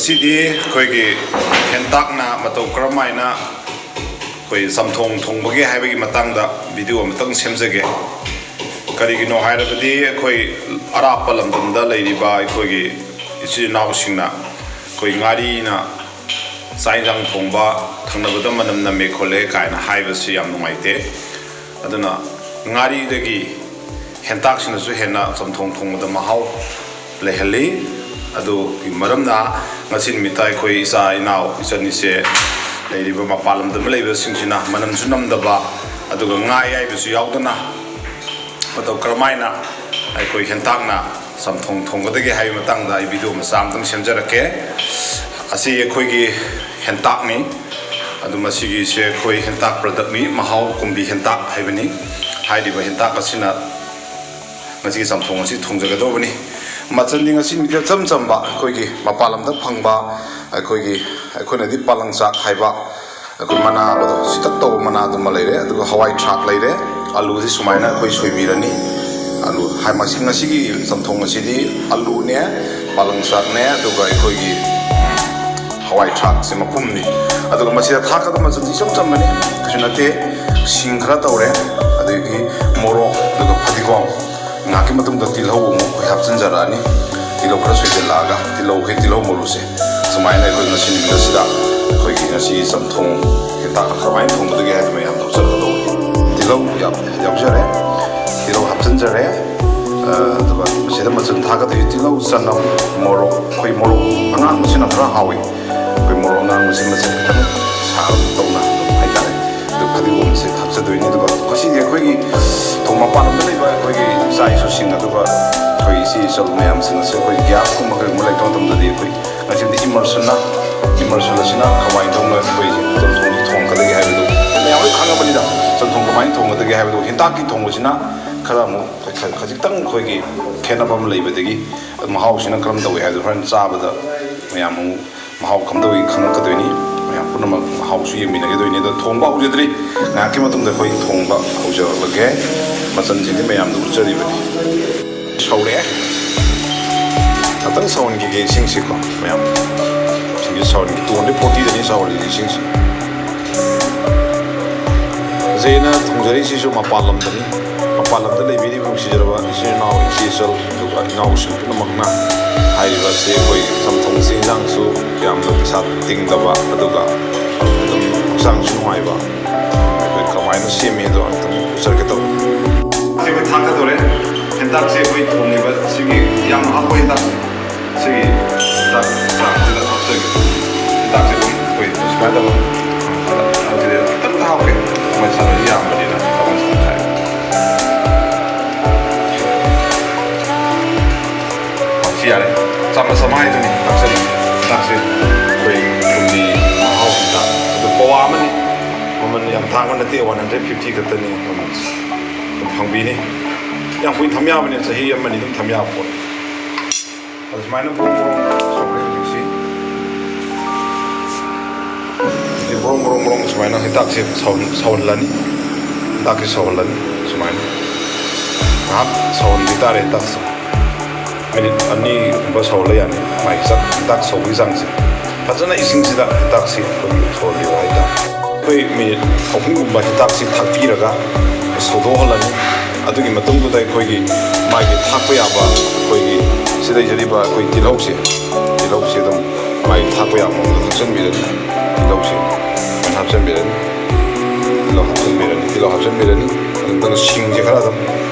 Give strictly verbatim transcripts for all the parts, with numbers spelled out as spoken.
ꯁꯤꯗꯤ ꯑꯩꯈꯣꯏꯒꯤ ꯍꯦꯟꯇꯥꯛꯅ ꯃꯇꯧ ꯀꯔꯝ ꯍꯥꯏꯅ ꯑꯩꯈꯣꯏ ꯆꯝꯊꯣꯡ ꯊꯣꯡꯕꯒꯦ ꯍꯥꯏꯕꯒꯤ ꯃꯇꯥꯡꯗ ꯚꯤꯗꯤꯑꯣ ꯑꯃꯇꯪ ꯁꯦꯝꯖꯒꯦ꯫ ꯀꯔꯤꯒꯤꯅꯣ ꯍꯥꯏꯔꯕꯗꯤ ꯑꯩꯈꯣꯏ ꯑꯔꯥꯞꯄ ꯂꯝꯗꯝꯗ ꯂꯩꯔꯤꯕ ꯑꯩꯈꯣꯏꯒꯤ ꯏꯆꯤꯜ ꯏꯅꯥꯎꯁꯤꯡꯅ ꯑꯩꯈꯣꯏ ꯉꯥꯔꯤꯅ ꯆꯥꯛ ꯌꯦꯟꯁꯥꯡ ꯊꯣꯡꯕ ꯊꯪꯅꯕꯗ ꯃꯅꯝ ꯅꯝꯃꯦ ꯈꯣꯠꯂꯦ ꯀꯥꯏꯅ ꯍꯥꯏꯕꯁꯤ ꯌꯥꯝ ꯅꯨꯡꯉꯥꯏꯇꯦ꯫ ꯑꯗꯨꯅ ꯉꯥꯔꯤꯗꯒꯤ ꯍꯦꯟꯇꯥꯛꯁꯤꯅꯁꯨ ꯍꯦꯟꯅ ꯆꯝꯊꯣꯡ ꯊꯣꯡꯕꯗ ꯃꯍꯥꯎ ꯂꯩꯍꯜꯂꯤ꯫ ꯑꯗꯨꯒꯤ ꯃꯔꯝꯅ ꯉꯁꯤ ꯅꯨꯃꯤꯠꯇ ꯑꯩꯈꯣꯏ ꯏꯆꯥ ꯏꯅꯥꯎ ꯏꯆꯟ ꯏꯆꯦ ꯂꯩꯔꯤꯕ ꯃꯄꯥꯟ ꯂꯝꯗ ꯂꯩꯕꯁꯤꯡꯁꯤꯅ ꯃꯅꯝꯁꯨ ꯅꯝꯗꯕ, ꯑꯗꯨꯒ ꯉꯥ ꯑꯌꯥꯏꯕꯁꯨ ꯌꯥꯎꯗꯅ ꯃꯇꯧ ꯀꯔꯝꯍꯥꯏꯅ ꯑꯩꯈꯣꯏ ꯍꯦꯟꯇꯥꯛꯅ ꯆꯝꯊꯣꯡ ꯊꯣꯡꯒꯗꯒꯦ ꯍꯥꯏꯕꯒꯤ ꯃꯇꯥꯡꯗ ꯑꯩ ꯚꯤꯗꯤꯑꯣ ꯃꯆꯥ ꯑꯃꯇꯪ ꯁꯦꯝꯖꯔꯛꯀꯦ꯫ ꯑꯁꯤ ꯑꯩꯈꯣꯏꯒꯤ ꯍꯦꯟꯇꯥꯛꯅꯤ꯫ ꯑꯗꯨ ꯃꯁꯤꯒꯤꯁꯦ ꯑꯩꯈꯣꯏ ꯍꯦꯟꯇꯥꯛ ꯄ꯭ꯔꯗꯛꯅꯤ, ꯃꯍꯥꯎ ꯀꯨꯝꯕꯤ ꯍꯦꯟꯇꯥꯛ ꯍꯥꯏꯕꯅꯤ꯫ ꯍꯥꯏꯔꯤꯕ ꯍꯦꯟꯇꯥꯛ ꯑꯁꯤꯅ ꯉꯁꯤꯒꯤ ꯆꯝꯊꯣꯡ ꯑꯁꯤ ꯊꯣꯡꯖꯒꯗꯧꯕꯅꯤ꯫ ꯃꯆꯜꯗꯤ ꯉꯁꯤ ꯅꯨꯃꯤꯠꯇ ꯏꯆꯝ ꯆꯝꯕ ꯑꯩꯈꯣꯏꯒꯤ ꯃꯄꯥꯟ ꯂꯝꯗ ꯐꯪꯕ ꯑꯩꯈꯣꯏꯒꯤ, ꯑꯩꯈꯣꯏꯅꯗꯤ ꯄꯥꯂꯪꯆꯥꯛ ꯍꯥꯏꯕ ꯑꯩꯈꯣꯏ ꯃꯅꯥꯗꯣ ꯁꯤꯇꯛ ꯇꯧꯕ ꯃꯅꯥꯗꯨꯃ ꯂꯩꯔꯦ, ꯑꯗꯨꯒ ꯍꯋꯥꯏ ꯊ꯭ꯔꯥꯛ ꯂꯩꯔꯦ, ꯑꯂꯨꯁꯤ ꯁꯨꯃꯥꯏꯅ ꯑꯩꯈꯣꯏ ꯁꯣꯏꯕꯤꯔꯅꯤ꯫ ꯑꯂꯨ ꯍꯥꯏ-, ꯃꯁꯤ ꯉꯁꯤꯒꯤ ꯆꯝꯊꯣꯡ ꯑꯁꯤꯗꯤ ꯑꯂꯨꯅꯦ, ꯄꯥꯂꯪꯆꯥꯛꯅꯦ, ꯑꯗꯨꯒ ꯑꯩꯈꯣꯏꯒꯤ ꯍꯋꯥꯏ ꯊ꯭ꯔꯥꯛꯁꯦ ꯃꯄꯨꯝꯅꯤ꯫ ꯑꯗꯨꯒ ꯃꯁꯤꯗ ꯊꯥꯛꯀꯗꯕ ꯃꯆꯜꯁꯤ ꯏꯆꯝ ꯆꯝꯕꯅꯤ, ꯀꯩꯁꯨ ꯅꯠꯇꯦ꯫ ꯁꯤꯡ ꯈꯔ ꯇꯧꯔꯦ, ꯑꯗꯒꯤ ꯃꯣꯔꯣꯛ, ꯑꯗꯨꯒ ꯐꯗꯤꯒꯣꯝ꯫ ꯉꯥꯏꯍꯥꯛꯀꯤ ꯃꯇꯨꯡꯗ ꯇꯤꯜꯍꯧ ꯑꯃꯨꯛ ꯑꯩꯈꯣꯏ ꯍꯥꯞꯆꯤꯟꯖꯔꯛꯑꯅꯤ꯫ ꯇꯤꯜꯍꯧ ꯈꯔ ꯁꯣꯏꯖꯤꯜꯂꯛꯑꯒ ꯇꯤꯜꯍꯧ, ꯍꯦꯛ ꯇꯤꯜꯍꯧ ꯃꯔꯨꯁꯦ ꯁꯨꯃꯥꯏꯅ ꯑꯩꯈꯣꯏ ꯉꯁꯤ ꯅꯨꯃꯤꯠ ꯑꯁꯤꯗ ꯑꯩꯈꯣꯏꯒꯤ ꯉꯁꯤ ꯆꯝꯊꯣꯡ ꯍꯦꯟꯇꯥꯛ ꯀꯔꯝꯍꯥꯏꯅ ꯊꯣꯡꯒꯗꯒꯦ ꯍꯥꯏꯗꯨ ꯃꯌꯥꯝ ꯂꯧꯖꯔꯒꯗꯧꯕꯅꯤ꯫ ꯇꯤꯜꯍꯧ ꯌꯥꯎ-, ꯌꯥꯎꯖꯔꯦ, ꯇꯤꯜꯍꯧ ꯍꯥꯞꯆꯤꯟꯖꯔꯦ꯫ ꯑ, ꯑꯗꯨꯒ ꯃꯁꯤꯗ ꯃꯆꯜ ꯊꯥꯛꯀꯗꯣꯏꯁꯦ ꯇꯤꯜꯍꯧ, ꯆꯅꯝ, ꯃꯣꯔꯣꯛ, ꯑꯩꯈꯣꯏ ꯃꯣꯔꯣꯛ ꯑꯉꯥꯡꯕꯁꯤꯅ ꯈꯔ ꯍꯥꯎꯏ꯫ ꯑꯩꯈꯣꯏ ꯃꯣꯔꯣꯛ ꯑꯉꯥꯡꯕꯁꯤ ꯃꯆꯜ ꯈꯤꯇꯪ ꯁꯥꯔꯞ ꯇꯧꯅ ꯑꯗꯨꯝ ꯍꯥꯏꯇꯥꯔꯦ꯫ ꯑꯗꯨ ꯐꯗꯤꯒꯣꯝꯁꯦ ꯊꯥꯛꯆꯗꯣꯏꯅꯤ꯫ ꯑꯗꯨꯒ ꯉꯁꯤꯗꯤ ꯑꯩꯈꯣꯏꯒꯤ ꯊꯣꯡ ꯃꯄꯥꯟ ꯂꯝꯗ ꯂꯩꯕ ꯑꯩꯈꯣꯏꯒꯤ ꯏꯆꯥ ꯏꯁꯨꯁꯤꯡ, ꯑꯗꯨꯒ ꯑꯩꯈꯣꯏ ꯏꯆꯦ ꯏꯆꯜ ꯃꯌꯥꯝꯁꯤꯡ ꯑꯁꯤ ꯑꯩꯈꯣꯏ ꯒ꯭ꯌꯥꯁꯀꯨꯝꯕ ꯀꯩꯒꯨꯝꯕ ꯂꯩꯇꯕ ꯃꯇꯝꯗꯗꯤ ꯑꯩꯈꯣꯏ ꯉꯁꯤꯗꯤ ꯏꯃꯔꯁꯟꯅ, ꯏꯃꯔꯁꯟ ꯑꯁꯤꯅ ꯀꯃꯥꯏꯅ ꯇꯧꯅ ꯑꯩꯈꯣꯏ ꯆꯝꯊꯣꯡꯁꯤ ꯊꯣꯡꯒꯗꯒꯦ ꯍꯥꯏꯕꯗꯨ ꯃꯌꯥꯝ ꯂꯣꯏ ꯈꯪꯉꯕꯅꯤꯗ꯫ ꯆꯝꯊꯣꯡ ꯀꯃꯥꯏꯅ ꯊꯣꯡꯒꯗꯒꯦ ꯍꯥꯏꯕꯗꯨ ꯍꯦꯟꯇꯥꯛꯀꯤ ꯊꯣꯡꯕꯁꯤꯅ ꯈꯔ ꯑꯃꯨꯛ ꯈ-, ꯈꯖꯤꯛꯇꯪ ꯑꯩꯈꯣꯏꯒꯤ ꯈꯦꯠꯅꯕ ꯑꯃ ꯂꯩꯕꯗꯒꯤ ꯃꯍꯥꯎꯁꯤꯅ ꯀꯔꯝ ꯇꯧꯏ ꯍꯥꯏꯕꯗꯨ ꯍꯣꯔꯦꯟ ꯆꯥꯕꯗ ꯃꯌꯥꯝ ꯑꯃꯨꯛ ꯃꯍꯥꯎ ꯀꯝꯗꯧꯏ ꯈꯪꯉꯛꯀꯗꯣꯏꯅꯤ꯫ ꯃꯌꯥꯝ ꯄꯨꯝꯅꯃꯛ ꯃꯍꯥꯎꯁꯨ ꯌꯦꯡꯃꯤꯟꯅꯒꯗꯣꯏꯅꯤ꯫ ꯑꯗꯣ ꯊꯣꯡꯕ ꯍꯧꯖꯗ꯭ꯔꯤ꯫ ꯉꯥꯏꯍꯥꯛꯀꯤ ꯃꯇꯨꯡꯗ ꯑꯩꯈꯣꯏ ꯊꯣꯡꯕ ꯍꯧꯖꯔꯛꯂꯒꯦ꯫ ꯃꯆꯜꯁꯤꯡꯗꯤ ꯃꯌꯥꯝꯗ ꯎꯠꯆꯔꯤꯕꯅꯤ꯫ ꯁꯧꯔꯛꯑꯦ꯫ ꯉꯥꯛꯇꯪ ꯁꯧꯍꯟꯈꯤꯒꯦ ꯏꯁꯤꯡꯁꯤꯀꯣ ꯃꯌꯥꯝ꯫ ꯏꯁꯤꯡꯁꯤ ꯁꯧꯍꯟꯈꯤ, two hundred forty ꯗꯅꯤ ꯁꯧꯍꯜꯂꯤꯁꯦ ꯏꯁꯤꯡꯁꯤ꯫ ꯖꯦꯅ ꯊꯣꯡꯖꯔꯤꯁꯤꯁꯨ ꯃꯄꯥꯟ ꯂꯝꯗꯅꯤ꯫ ꯃꯄꯥꯟ ꯂꯝꯗ ꯂꯩꯕꯤꯔꯤꯕ ꯅꯨꯡꯁꯤꯖꯔꯕ ꯏꯆꯤꯜ ꯏꯅꯥꯎ, ꯏꯆꯦ ꯏꯆꯜ, ꯑꯗꯨꯒ ꯏꯅꯥꯎꯁꯤꯡ ꯄꯨꯝꯅꯃꯛꯅ ꯍꯥꯏꯔꯤꯕ ꯑꯁꯤ ꯑꯩꯈꯣꯏ ꯆꯝꯊꯣꯡꯁꯤ ꯏꯟꯖꯥꯡꯁꯨ ꯌꯥꯝꯅ ꯄꯩꯁꯥ ꯇꯤꯡꯗꯕ, ꯑꯗꯨꯒ ꯑꯗꯨꯝ ꯍꯛꯆꯥꯡꯁꯨ ꯅꯨꯡꯉꯥꯏꯕ꯫ ꯑꯩꯈꯣꯏ ꯀꯃꯥꯏꯅ ꯁꯦꯝꯃꯤ ꯑꯗꯣ ꯑꯝꯇꯪ ꯎꯠꯆꯔꯛꯀꯦ ꯇꯧꯕ꯫ ꯁꯤ ꯑꯩꯈꯣꯏ ꯊꯥꯛꯀꯗꯧꯔꯦ꯫ ꯍꯦꯟꯇꯥꯛꯁꯦ ꯑꯩꯈꯣꯏ ꯊꯣꯡꯉꯤꯕ ꯁꯤꯒꯤ ꯌꯥꯝꯅ ꯍꯥꯞꯄ ꯍꯦꯟꯇꯥꯛꯁꯦ꯫ ꯁꯤꯒꯤ ꯍꯦꯟꯇꯥꯛ ꯆꯥꯡꯁꯤꯗ ꯍꯥꯞꯆꯒꯦ꯫ ꯍꯦꯟꯇꯥꯛꯁꯦ ꯑꯗꯨꯝ ꯑꯩꯈꯣꯏ ꯁꯨꯃꯥꯏꯅ ꯇꯧꯕ꯫ ꯑꯗ ꯍꯥꯏꯕꯗꯤ ꯈꯤꯇꯪ ꯍꯥꯞꯀꯦ꯫ ꯃꯣꯏ ꯁꯥꯟꯅꯕ ꯌꯥꯝꯕꯅꯤꯅ ꯆꯥꯃꯁ ꯇꯪꯈꯥꯏ꯫ ꯁꯤ ꯌꯥꯔꯦ꯫ ꯆꯥꯃꯁ ꯑꯃ ꯍꯥꯏꯗꯨꯅꯤ ꯍꯥꯞꯆꯔꯤ꯫ ꯍꯤꯗꯥꯛꯁꯦ ꯑꯩꯈꯣꯏ ꯊꯨꯝꯒꯤ ꯃꯍꯥꯎ ꯍꯤꯗꯥꯛ꯫ ꯑꯗꯨ ꯄꯋꯥ ꯑꯃꯅꯤ꯫ ꯃꯃꯜ ꯌꯥꯝ ꯇꯥꯡꯕ ꯅꯠꯇꯦ, one hundred fifty ꯈꯛꯇꯅꯤ ꯃꯃꯜꯁꯦ꯫ ꯑꯗꯨꯝ ꯐꯪꯕꯤꯅꯤ꯫ ꯌꯥꯝ ꯀꯨꯏꯅ ꯊꯝ ꯌꯥꯕꯅꯦ, ꯆꯍꯤ ꯑꯃꯅꯤ ꯑꯗꯨꯝ ꯊꯝ ꯌꯥꯕ ꯄꯣꯠꯅꯤ꯫ ꯑꯗꯨ ꯁꯨꯃꯥꯏꯅ ꯕ꯭ꯔꯣꯡ ꯕ꯭ꯔꯣꯡ ꯁꯧꯔꯦ ꯍꯧꯖꯤꯛꯁꯤ꯫ ꯁꯤ ꯕ꯭ꯔꯣꯡ ꯕ꯭ꯔꯣꯡ ꯕ꯭ꯔꯣꯡ ꯁꯨꯃꯥꯏꯅ ꯍꯤꯗꯥꯛꯁꯦ ꯁꯧꯍꯟ-, ꯁꯧꯍꯜꯂꯅꯤ꯫ ꯍꯤꯗꯥꯛꯁꯦ ꯁꯧꯍꯜꯂꯅꯤ ꯁꯨꯃꯥꯏꯅ꯫ ꯉꯥꯏꯍꯥꯛ ꯁꯧꯍꯟꯈꯤ ꯇꯥꯔꯦ ꯍꯤꯗꯥꯛꯁꯦ꯫ ꯃꯤꯅꯤꯠ ꯑꯅꯤꯒꯨꯝꯕ ꯁꯧꯍꯜꯂ ꯌꯥꯅꯤ꯫ ꯃꯥꯒꯤ ꯆꯥꯛ, ꯍꯤꯗꯥꯛ ꯁꯧꯕꯒꯤ ꯆꯥꯡꯁꯦ꯫ ꯐꯖꯅ ꯏꯁꯤꯡꯁꯤꯗ ꯍꯤꯗꯥꯛꯁꯤ ꯑꯩꯈꯣꯏꯒꯤ ꯁꯧꯍꯜꯂꯤꯕ ꯍꯥꯏꯇꯥꯔꯦ꯫ ꯑꯩꯈꯣꯏ ꯃꯤꯅꯤꯠ ꯑꯍꯨꯝꯒꯨꯝꯕ ꯍꯤꯗꯥꯛꯁꯤ ꯊꯥꯛꯄꯤꯔꯒ ꯁꯧꯗꯣꯛꯍꯜꯂꯅꯤ꯫ ꯑꯗꯨꯒꯤ ꯃꯇꯨꯡꯗꯨꯗ ꯑꯩꯈꯣꯏꯒꯤ ꯃꯥꯒꯤ ꯊꯥꯛꯄ ꯌꯥꯕ ꯑꯩꯈꯣꯏꯒꯤ ꯁꯤ ꯂꯩꯖꯔꯤꯕ ꯑꯩꯈꯣꯏ ꯇꯤꯜꯍꯧꯁꯦ, ꯇꯤꯜꯍꯧꯁꯦ ꯑꯗꯨꯝ ꯃꯥꯒꯤ ꯊꯥꯛꯄ ꯌꯥꯕ ꯃꯑꯣꯡꯗ ꯊꯥꯛꯆꯟꯕꯤꯔꯅꯤ꯫ ꯇꯤꯜꯍꯧꯁꯦ ꯑꯗꯨꯃꯥꯏꯅ ꯍꯥꯞꯆꯟꯕꯤꯔꯅꯤ꯫ ꯇꯤꯜꯍꯧ ꯍꯥꯞꯆꯟꯕꯤꯔꯅꯤ꯫ ꯇꯤꯜꯍꯧ ꯍꯥꯞꯆꯟꯕꯤꯔꯅꯤ꯫ ꯑꯗꯨꯒ ꯁꯤꯡꯁꯦ ꯈꯔ ꯑꯗꯨꯝ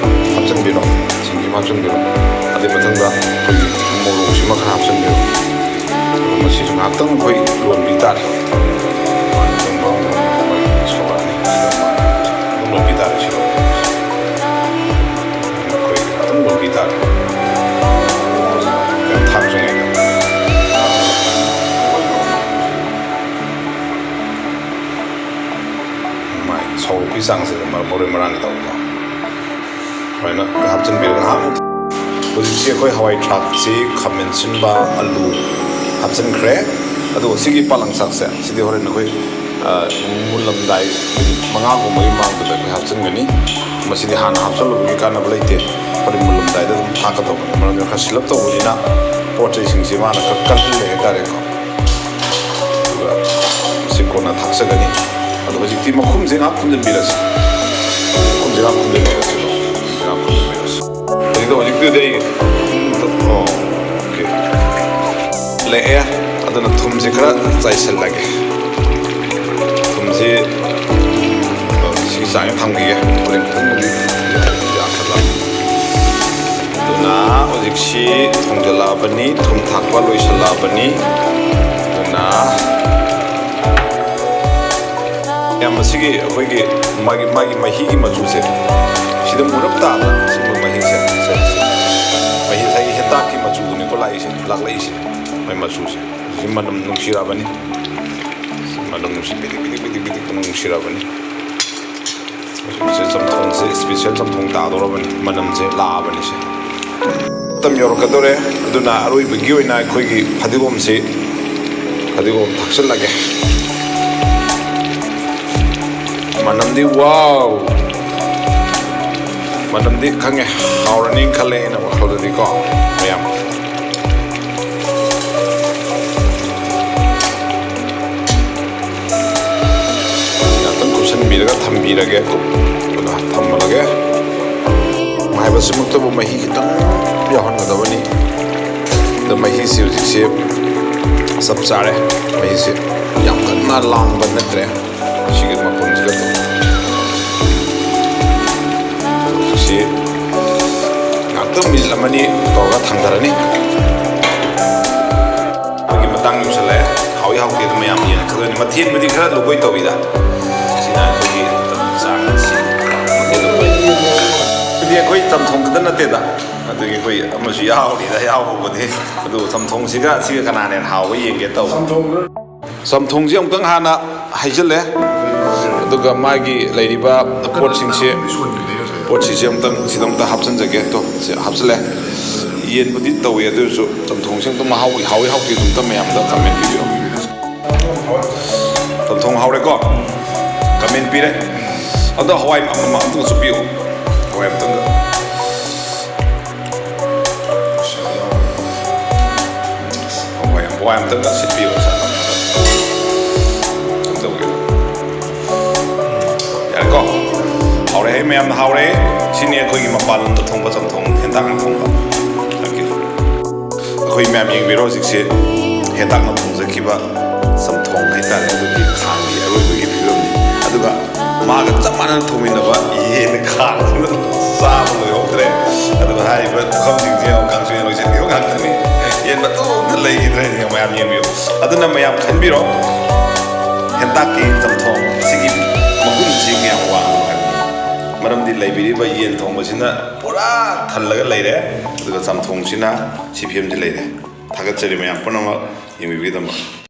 ꯍꯥꯞꯆꯟꯕꯤꯔꯣ꯫ ꯁꯤꯡꯁꯤꯃ ꯍꯥꯞꯆꯟꯕꯤꯔꯣ꯫ ꯑꯗꯨꯒꯤ ꯃꯊꯪꯗ ꯑꯩꯈꯣꯏꯒꯤ ꯃꯣꯔꯣꯛꯁꯤꯃ ꯈꯔ ꯍꯥꯞꯆꯟꯕꯤꯔꯣ꯫ ꯑꯗꯨꯒ ꯃꯁꯤꯁꯨ ꯉꯥꯏꯍꯥꯛꯇꯪ ꯑꯩꯈꯣꯏ ꯂꯣꯟꯕꯤ ꯇꯥꯔꯦ꯫ ꯁꯧꯍꯜꯂꯅꯤ꯫ ꯑꯗꯨꯝ ꯂꯣꯟꯕꯤ ꯇꯥꯔꯦ ꯁꯤꯗ꯫ ꯑꯩꯈꯣꯏ ꯑꯗꯨꯝ ꯂꯣꯟꯕꯤ ꯇꯥꯔꯦ꯫ ꯌꯥꯝ ꯊꯥꯛꯇ꯭ꯔꯤꯉꯩꯗ꯫ ꯃꯥꯏ ꯁꯧꯔꯛꯄꯒꯤ ꯆꯥꯡꯁꯦ ꯃꯔ-, ꯃꯔꯣꯏ ꯃꯔꯥꯡꯒꯤ ꯇꯧꯕ꯫ ꯁꯨꯃꯥꯏꯅ ꯍꯥꯞꯆꯤꯟꯕꯤꯔꯒ ꯉꯥꯏꯍꯥꯛ ꯍꯧꯖꯤꯛꯁꯤ ꯑꯩꯈꯣꯏ ꯍꯋꯥꯏ ꯊ꯭ꯔꯥꯛꯁꯤ, ꯈꯥꯃꯦꯟ ꯑꯁꯤꯟꯕ, ꯑꯂꯨ ꯍꯥꯞꯆꯤꯟꯈ꯭ꯔꯦ꯫ ꯑꯗꯨꯒ ꯁꯤꯒꯤ ꯄꯥꯂꯪ ꯁꯥꯛꯁꯦ, ꯁꯤꯗꯤ ꯍꯣꯔꯦꯟ ꯑꯩꯈꯣꯏ, ꯑ, ꯃꯨꯜꯂꯝꯗꯥꯏ ꯃꯤꯅꯤꯠ ꯃꯉꯥꯒꯨꯝꯕꯒꯤ ꯃꯃꯥꯡꯗꯨꯗ ꯑꯩꯈꯣꯏ ꯍꯥꯞꯆꯤꯟꯒꯅꯤ꯫ ꯃꯁꯤꯗꯤ ꯍꯥꯟꯅ ꯍꯥꯞꯆꯤꯜꯂꯨꯕꯒꯤ ꯀꯥꯟꯅꯕ ꯂꯩꯇꯦ꯫ ꯍꯣꯔꯦꯟ ꯃꯨꯜꯂꯝꯗꯥꯏꯗ ꯑꯗꯨꯝ ꯊꯥꯛꯀꯗꯧꯕꯅꯤ꯫ ꯃꯔꯝꯗꯤ ꯈꯔ ꯁꯤꯜꯂꯞ ꯇꯧꯕꯅꯤꯅ ꯄꯣꯠ ꯆꯩꯁꯤꯡꯁꯤ ꯃꯥꯅ ꯈꯔ ꯀꯜꯍꯜꯂꯦ ꯍꯥꯏꯇꯥꯔꯦꯀꯣ꯫ ꯑꯗꯨꯒ ꯁꯤ ꯀꯣꯟꯅ ꯊꯥꯛꯆꯒꯅꯤ꯫ ꯑꯗꯣ ꯍꯧꯖꯤꯛꯇꯤ ꯃꯈꯨꯝꯁꯦ ꯉꯥꯏꯍꯥꯛ ꯈꯨꯝꯖꯤꯟꯕꯤꯔꯁꯤ꯫ ꯃꯈꯨꯝꯁꯦ ꯉꯥꯏꯍꯥꯛ ꯈꯨꯝꯖꯤꯟꯕꯤꯔꯁꯤ꯫ ꯉꯥꯏꯍꯥꯛ ꯈꯨꯝꯖꯤꯟꯕꯤꯔꯁꯤ꯫ ꯍꯧꯖꯤꯛꯇꯤ, ꯍꯧꯖꯤꯛꯇꯨꯗꯤ ꯑꯩ, ꯑꯣ, ꯑꯣꯀꯦ꯫ ꯂꯦꯛꯑꯦ꯫ ꯑꯗꯨꯅ ꯊꯨꯝꯁꯦ ꯈꯔ ꯆꯥꯏꯁꯤꯜꯂꯒꯦ꯫ ꯊꯨꯝꯁꯤ, ꯑ, ꯁꯤꯒꯤ ꯆꯥꯡꯁꯤ ꯊꯝꯈꯤꯒꯦ꯫ ꯍꯣꯔꯦꯟ ꯈꯤꯇꯪꯕꯨꯗꯤ ꯌꯥꯛꯀꯗ꯭ꯔꯥ꯫ ꯑꯗꯨꯅ ꯍꯧꯖꯤꯛꯁꯤ ꯊꯣꯡꯖꯤꯜꯂꯛꯑꯕꯅꯤ, ꯊꯨꯝ ꯊꯥꯛꯄ ꯂꯣꯏꯁꯤꯜꯂꯛꯑꯕꯅꯤ꯫ ꯑꯗꯨꯅ ꯌꯥꯝ ꯃꯁꯤꯒꯤ ꯑꯩꯈꯣꯏꯒꯤ ꯃꯥꯒꯤ, ꯃꯥꯒꯤ ꯃꯍꯤꯒꯤ ꯃꯆꯨꯁꯦ, ꯁꯤꯗ ꯃꯨꯔꯞ ꯇꯥꯗ꯭ꯔꯥ? ꯁꯤꯒꯨꯝꯕ ꯃꯍꯤꯁꯦ, ꯁꯦ, ꯁꯦ꯫ ꯃꯍꯤ ꯉꯁꯥꯏꯒꯤ ꯍꯦꯟꯇꯥꯛꯀꯤ ꯃꯆꯨꯗꯨꯅꯤꯀꯣ ꯂꯥꯛꯏꯁꯦ, ꯂꯥꯛꯂꯛꯏꯁꯦ, ꯃꯥꯏ ꯃꯆꯨꯁꯦ꯫ ꯁꯤ ꯃꯅꯝ ꯅꯨꯡꯁꯤꯔꯛꯑꯕꯅꯤ꯫ ꯁꯤ ꯃꯅꯝ ꯅꯨꯡꯁꯤ, ꯄꯤꯗꯤꯛ, ꯄꯤꯗꯤꯛ, ꯄꯤꯗꯤꯛ, ꯄꯤꯗꯤꯛ ꯅꯨꯡꯁꯤꯔꯛꯑꯕꯅꯤ꯫ ꯁꯤ ꯆꯝꯊꯣꯡꯁꯦ, special ꯆꯝꯊꯣꯡ ꯇꯥꯗꯧꯔꯕꯅꯤ꯫ ꯃꯅꯝꯁꯦ ꯂꯥꯛꯑꯕꯅꯤ ꯁꯦ꯫ ꯃꯇꯝ ꯌꯧꯔꯛꯀꯗꯧꯔꯦ꯫ ꯑꯗꯨꯅ ꯑꯔꯣꯏꯕꯒꯤ ꯑꯣꯏꯅ ꯑꯩꯈꯣꯏꯒꯤ ꯐꯗꯤꯒꯣꯝꯁꯤ, ꯐꯗꯤꯒꯣꯝ ꯊꯥꯛꯆꯤꯜꯂꯒꯦ꯫ ꯃꯅꯝꯗꯤ, ꯋꯥꯎ! ꯃꯅꯝꯗꯤ ꯈꯪꯉꯦ, ꯍꯥꯎꯔꯅꯤ ꯈꯜꯂꯦ ꯑꯩꯅ ꯋꯥꯈꯜꯗꯗꯤꯀꯣ, ꯃꯌꯥꯝ꯫ ꯉꯥꯛꯇꯪ ꯀꯨꯞꯁꯟꯕꯤꯔꯒ ꯊꯝꯕꯤꯔꯒꯦ꯫ ꯑꯗꯨꯒ ꯊꯝꯃꯒꯦ꯫ ꯍꯥꯏꯕꯁꯤꯃꯛꯇꯕꯨ ꯃꯍꯤ ꯈꯤꯇꯪ ꯌꯥꯎꯍꯟꯒꯗꯕꯅꯤ꯫ ꯑꯗꯣ ꯃꯍꯤꯁꯤ ꯍꯧꯖꯤꯛꯁꯤ ꯆꯞ ꯆꯥꯔꯦ꯫ ꯃꯍꯤꯁꯤ ꯌꯥꯝ ꯀꯟꯅ ꯂꯥꯡꯕ ꯅꯠꯇ꯭ꯔꯦ꯫ ꯁꯤꯒꯤ ꯃꯄꯨꯟꯁꯤꯒ ꯑꯗꯨꯝ ꯁꯤ ꯉꯥꯛꯇꯪ ꯃꯤꯅꯤꯠ ꯑꯃꯅꯤ ꯇꯧꯔꯒ ꯊꯥꯡꯊꯔꯅꯤ꯫ ꯑꯩꯈꯣꯏꯒꯤ ꯃꯇꯥꯡ ꯌꯧꯁꯜꯂꯛꯑꯦ꯫ ꯍꯥꯎꯏ ꯍꯥꯎꯇꯦ ꯑꯗꯨꯝ ꯃꯌꯥꯝ ꯌꯦꯡꯉꯛꯀꯗꯣꯏꯅꯤ꯫ ꯃꯊꯦꯜꯕꯨꯗꯤ ꯈꯔ ꯂꯨꯀꯣꯏ ꯇꯧꯏꯗ꯫ ꯁꯤꯅ ꯑꯩꯈꯣꯏꯒꯤ ꯆꯥꯛꯁꯤ꯫ ꯑꯗꯨꯗꯤ ꯑꯩꯈꯣꯏ ꯆꯝꯊꯣꯡ ꯈꯛꯇ ꯅꯠꯇꯦꯗ꯫ ꯑꯗꯨꯒꯤ ꯑꯩꯈꯣꯏ ꯑꯃꯁꯨ ꯌꯥꯎꯔꯤꯗ, ꯌꯥꯎꯕꯕꯨꯗꯤ꯫ ꯑꯗꯨ ꯆꯝꯊꯣꯡꯁꯤꯒ ꯁꯤꯒ ꯀꯅꯥꯅ ꯍꯦꯟꯅ ꯍꯥꯎꯕ ꯌꯦꯡꯒꯦ ꯇꯧꯕ꯫ ꯆꯝꯊꯣꯡꯁꯦ ꯑꯃꯨꯛꯇꯪ ꯍꯥꯟꯅ ꯍꯩꯖꯤꯜꯂꯦ꯫ ꯑꯗꯨꯒ ꯃꯥꯒꯤ ꯂꯩꯔꯤꯕ ꯄꯣꯠꯁꯤꯡꯁꯦ, ꯄꯣꯠꯁꯤꯡꯁꯦ ꯑꯃꯨꯛꯇꯪ ꯁꯤꯗ ꯑꯃꯨꯛꯇ ꯍꯥꯞꯆꯤꯟꯖꯒꯦ꯫ ꯇꯣ, ꯁꯤ ꯍꯥꯞꯆꯤꯜꯂꯦ꯫ ꯌꯦꯟꯕꯨꯗꯤ ꯇꯧꯏ, ꯑꯗꯨ ꯑꯣꯏꯔꯁꯨ ꯆꯝꯊꯣꯡꯁꯦ ꯑꯗꯨꯝ ꯃꯍꯥꯎ ꯍꯥꯎꯏ ꯍꯥꯎꯇꯦ ꯑꯗꯨꯝꯇ ꯃꯌꯥꯝꯗ comment ꯄꯤꯕꯤꯔꯣ꯫ ꯆꯝꯊꯣꯡ ꯍꯥꯎꯔꯦꯀꯣ? Comment ꯄꯤꯔꯦ꯫ ꯑꯗꯣ ꯍꯋꯥꯏ ꯑꯃꯃꯝ ꯑꯝꯇꯪ ꯆꯨꯞꯄꯤꯌꯨ꯫ ꯍꯋꯥꯏ ꯑꯝꯇꯪꯒ꯫ ꯋꯥ ꯑꯝꯇꯪ ꯁꯤꯠꯄꯤꯌꯣ, ꯁꯥꯔ꯫ ꯑꯝꯇ ꯇꯧꯕꯤꯌꯨ꯫ ꯌꯥꯔꯦꯀꯣ? ꯍꯥꯎꯔꯦ, ꯍꯩ ꯃꯌꯥꯝꯅ ꯍꯥꯎꯔꯦ꯫ ꯁꯤꯅꯤ ꯑꯩꯈꯣꯏꯒꯤ ꯃꯄꯥꯟꯂꯣꯝꯗ ꯊꯣꯡꯕ ꯆꯝꯊꯣꯡ, ꯍꯦꯟꯇꯥꯛꯅ ꯊꯣꯡꯕ꯫ Thank you꯫ ꯑꯩꯈꯣꯏ ꯃꯌꯥꯝ ꯌꯦꯡꯕꯤꯔꯣ, ꯍꯧꯖꯤꯛꯁꯦ ꯍꯦꯟꯇꯥꯛꯅ ꯊꯣꯡꯖꯈꯤꯕ ꯆꯝꯊꯣꯡ ꯍꯥꯏꯇꯥꯔꯦ, ꯑꯗꯨꯒꯤ ꯈꯥꯡꯒꯤ ꯑꯔꯣꯏꯕꯒꯤ ꯐꯤꯕꯝꯅꯤ꯫ ꯑꯗꯨꯒ ꯃꯥꯒ ꯆꯞ ꯃꯥꯟꯅꯅ ꯊꯣꯡꯃꯤꯟꯅꯕ ꯌꯦꯟ ꯈꯥꯡꯁꯤꯅ ꯆꯥꯕ ꯂꯣꯏꯍꯧꯗ꯭ꯔꯦ꯫ ꯑꯗꯨꯒ ꯍꯥꯏꯔꯤꯕ ꯄꯨꯈꯝꯁꯤꯡꯁꯦ ꯑꯃꯨꯛ ꯀꯥꯡꯁꯣꯏ ꯂꯣꯏꯁꯤꯟꯈꯤꯕ ꯉꯥꯛꯇꯅꯤ꯫ ꯌꯦꯟ ꯃꯇꯣꯝꯇ ꯂꯩꯈꯤꯗ꯭ꯔꯦ꯫ ꯃꯌꯥꯝ ꯌꯦꯡꯕꯤꯌꯨ꯫ ꯑꯗꯨꯅ ꯃꯌꯥꯝ ꯈꯟꯕꯤꯔꯣ, ꯍꯦꯟꯇꯥꯛꯀꯤ ꯆꯝꯊꯣꯡ ꯑꯁꯤꯒꯤ ꯃꯒꯨꯟꯁꯤ ꯀꯌꯥꯝ ꯋꯥꯡꯕꯅꯣ ꯍꯥꯏꯕꯗꯣ꯫ ꯃꯔꯝꯗꯤ ꯂꯩꯕꯤꯔꯤꯕ ꯌꯦꯟ ꯊꯣꯡꯕꯁꯤꯅ ꯄꯨꯔꯥ ꯊꯜꯂꯒ ꯂꯩꯔꯦ, ꯑꯗꯨꯒ ꯆꯝꯊꯣꯡꯁꯤꯅ ꯁꯤ ꯐꯤꯕꯝꯗꯤ ꯂꯩꯔꯦ꯫ ꯊꯥꯒꯠꯆꯔꯤ ꯃꯌꯥꯝ ꯄꯨꯝꯅꯃꯛ ꯌꯦꯡꯕꯤꯕꯒꯤꯗꯃꯛ꯫